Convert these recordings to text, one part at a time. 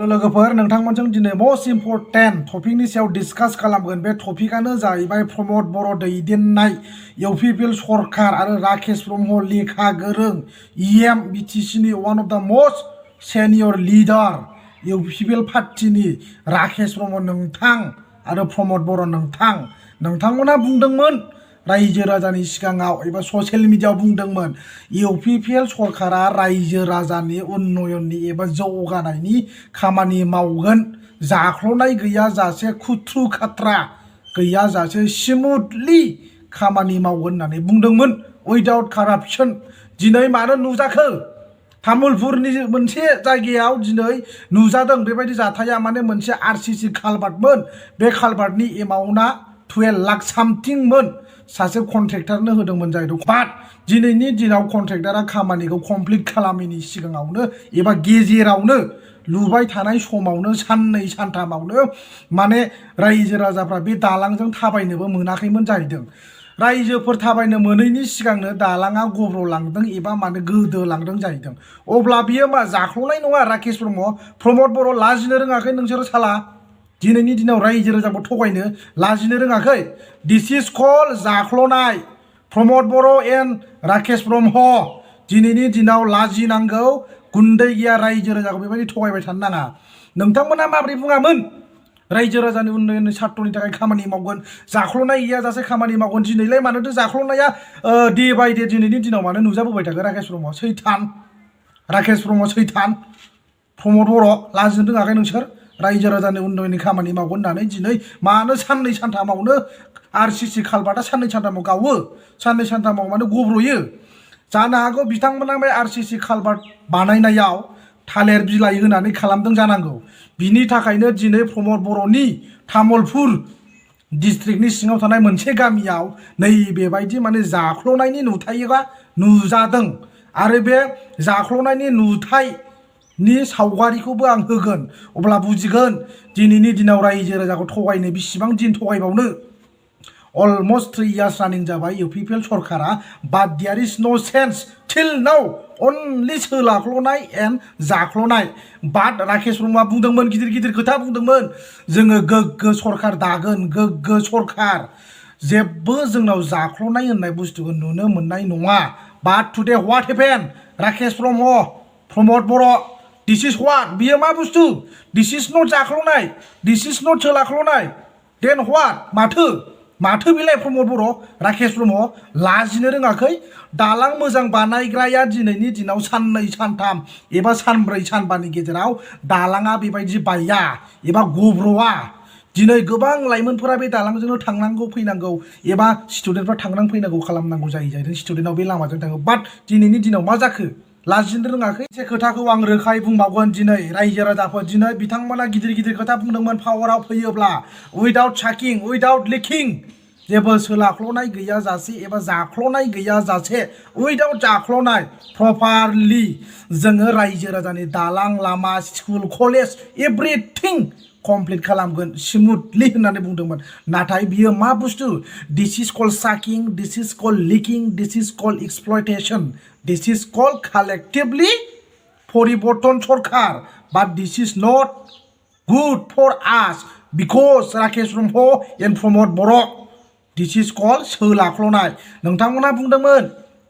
लोगोफोर नोंथांमोनजों दिनै most important टपिकनि सायाव डिसकास खालामगोन। बे टपिकआनो जाहैबाय प्रमद बर' दैदेननाय UPPL सरकार आरो राकेश ब्रह्म लेखा गोरों EM BTCनि one of the most senior leader UPPL पार्टीनि राकेश ब्रह्म नोंथां आरो प्रमद बर' नोंथांमोना बुंदोंमोन रायजो राजानि सिगाङाव एबा ससियेल मिडियायाव बुंदोंमोन UPPL सरकारा रायजो राजानि उन्नयननि एबा जौगानायनि खामानि मावगोन, जाख्ल'नाय गैयाजासे खुथ्रु खाथ्रा गैयाजासे स्मुथलि खामानि मावगोन होननानै बुंदोंमोन उइदाउट कारापसन। दिनै मानो नुजाखो? तामुलपुरनि मोनसे जायगायाव दिनै नुजादों बेबायदि जाथाया। माने मोनसे RCC कालभार्टमोन, बे कालभार्टनि एमाउन्टआ 12 लाख सामथिंमोन। सासे कन्ट्रेक्टरनो होदोंमोन जाहैदों। बाट दिनैनि दिनाव कन्ट्रेक्टरा खामानिखौ कमप्लिट खालामैनि सिगाङावनो एबा गेजेरावनो लुबाय थानाय समावनो साननै सानथामावनो माने रायजो राजाफ्रा बे दालांजों थाबायनोबो मोनाखैमोन जाहैदों। रायजोफोर थाबायनो मोनैनि सिगांनो दालाङा गब्रलांदों एबा माने गोदोलांदों जाहैदों। अब्ला बियो मा जाख्ल'नाय नङा? राकेश ब्रह्म, प्रमद बर' लाजिनो रोङाखै नोंसोरो साला? दिनैनि दिनाव रायजो राजाखौ थगायनो लाजिनो रोङाखै? दिस इज कल जाख्ल'नाय। प्रमद बर' एन्ड राकेश ब्रह्म दिनैनि दिनाव लाजिनांगौ गुन्दै गैया। रायजो राजाखौ बेबायदि थगायबाय थानो नाङा। नोंथांमोना माबोरै बुङामोन रायजो राजानि उन्नयननि सार्टनि थाखाय खामानि मावगोन, जाख्ल'नाय गैयाजासे खामानि मावगोन? दिनैलाय मानोथो जाख्ल'नाया डे बाय डे दिनैनि दिनाव मानो नुजाबोबाय थागोन? राकेश ब्रह्म सैथान, राकेश ब्रह्म सैथान। प्रमद बर' लाजिनो रोङाखै नोंसोर? रायजो राजानि उन्नयननि खामानि मावगोन होननानै दिनै मानो साननै सानथामावनो RCC कालभार्टआ साननै सानथामाव गावो, साननै सानथामाव मानो गब्र'यो? जानो हागौ बिथांमोना बे RCC कालभार्ट बानायनायाव थालिर बिलाइ होनानै खालामदों जानांगौ। बिनि थाखायनो दिनै प्रमद बर'नि तामुलपुर डिस्ट्रिक्टनि सिङाव थानाय मोनसे गामियाव नैबेबायदि माने जाख्ल'नायनि नुथाया नुजादों। आरो बे जाख्ल'नायनि नुथायनि सावगारिखौबो आं होगोन, अब्ला बुजिगोन दिनैनि दिनाव रायजो राजाखौ थगायनो बेसेबां दिन थगायबावनो। अलमस्ट 3 years रानिं जाबाय UPPL सरकारा, बाट there is no sense till now, only सोलाख्ल'नाय एन्ड जाख्ल'नाय। बाट राकेश ब्रह्मआ बुंदोंमोन, गिदिर गिदिर खोथा बुंदोंमोन, जोङो गोग्गो सरकार दागोन, गोग्गो सरकार, जेबो जोंनाव जाख्ल'नाय होननाय बुस्थुखौ नुनो मोननाय नङा। But today what happen? Rakesh Brahma, Pramod Boro', this is what? बियो मा बुस्थु? This is not जाख्ल'नाय, this is नट सोलाख्ल'नाय। देन व्हाट? माथो बेलाय प्रमद बर', राकेश ब्रह्म लाजिनो रोङाखै? दालां मोजां बानायग्राया दिनैनि दिनाव साननै सानथाम एबा सानब्रै सानबानि गेजेराव दालाङा बेबायदि बाया एबा गब्र'आ। दिनै गोबां लाइमोनफोरा बे दालांजोंनो थांनांगौ फैनांगौ एबा स्टुडेन्टफ्रा थांनांगौ फैनांगौ खालामनांगौ जाहैदों। स्टुडेन्टआव बे लामाजों थाङो। बाट दिनैनि दिनाव मा जाखो? लाजिनो रोङाखै? एसे खोथाखौ आं रोखायै बुंबावगोन। दिनै रायजो राजाफोर, दिनै बिथांमोना गिदिर गिदिर खोथा बुंदोंमोन पावाराव फैयोब्ला उइदाउट साकिं, उइदाउट लिकिं, जेबो सोलाख्ल'नाय गैयाजासे एबा जाख्ल'नाय गैयाजासे, उइदाउट जाख्ल'नाय प्रपारलि जोङो रायजो राजानि दालां, लामा, स्कुल, कलेज एभ्रिथिं कमप्लिट खालामगोन स्मुथलि होननानै बुंदोंमोन। नाथाय बियो मा बुस्थु? दिस इज कल साकिं, दिस इज कल लिकिं, this is call exploitation, this is call collectively परिबर्तन सरकार। But this is not good for us because Rakesh Brahma and Pramod Boro', this is call सोलाख्ल'नाय। नोंथांमोना बुंदोंमोन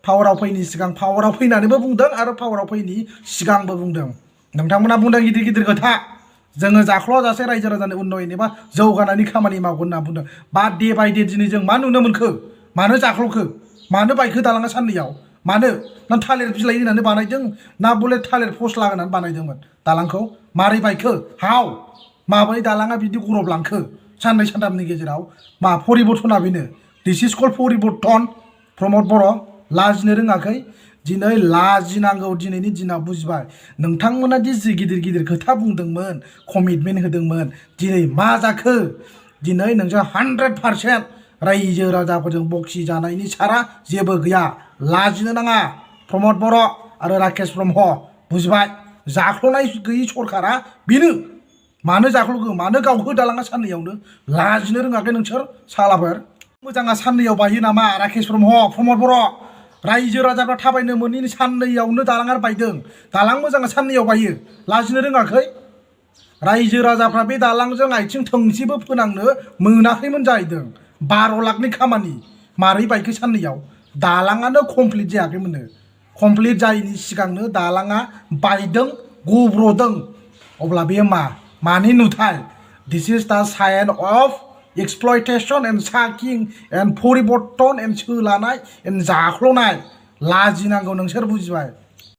पावाराव फैनि सिगां, पावाराव फैनानैबो बुंदों आरो पावाराव फैनि सिगांबो बुंदों। नोंथांमोना बुंदों गिदिर गिदिर खोथा, जोङो जाख्ल'जासे रायजो राजानि उन्नयन एबा जौगानायनि खामानि मावगोन होनना बुंदों। बाट डे बाय डे दिनै जों मा नुनो मोनखो? मानो जाख्ल'खो? मानो बायखो दालाङा साननैयाव? मानो? ना थालिर बिलाइ होनानै बानायदों, ना बले थालिर फस्ला होनानै बानायदोंमोन दालांखौ? मारै बायखो? हाव? माबोरै दालाङा बिदि गरबलांखो साननै सानथामनि गेजेराव? मा परिबर्तना बेनो? दिस इज कल परिबर्तन। प्रमद बर' लाजिनो रोङाखै? दिनै लाजिनांगौ दिनैनि दिनाव, बुजिबाय? नोंथांमोना जि गिदिर गिदिर खोथा बुंदोंमोन, कमिटमेन्ट होदोंमोन, दिनै मा जाखो? दिनै नोंसोर 100% रायजो राजाफोरजों बखि जानायनि सारा जेबो गैया। लाजिनो नाङा प्रमद बर' आरो राकेश ब्रह्म, बुजिबाय? जाख्ल'नाय गैयि सरकारा बेनो। मानो जाख्ल'खो? मानो गावखो दालाङा साननैयावनो? लाजिनो रोङाखै नोंसोर सालाफोर? मोजाङा साननैयाव बायो नामा? राकेश ब्रह्म, प्रमद बर', रायजो राजाफ्रा थाबायनो मोनैनि साननैयावनो दालाङा बायदों। दालां मोजाङा साननैयाव बायो। लाजिनो रोङाखै? रायजो राजाफ्रा बे दालांजों आथिं थोंसेबो फोनांनो मोनाखैमोन जाहैदों। 12 लाखनि खामानि मारै बायखो साननैयाव दालाङानो कमप्लिट जायाखैमोननो। कमप्लिट जायैनि सिगांनो दालाङा बायदों गब्र'दों। अब्ला बे मानि नुथाय? This is the sign of exploitation and साकिं एन्ड परिबर्तन एन्ड सोलानाय एन्ड जाख्ल'नाय। लाजिनांगौ नोंसोर बुजिबाय।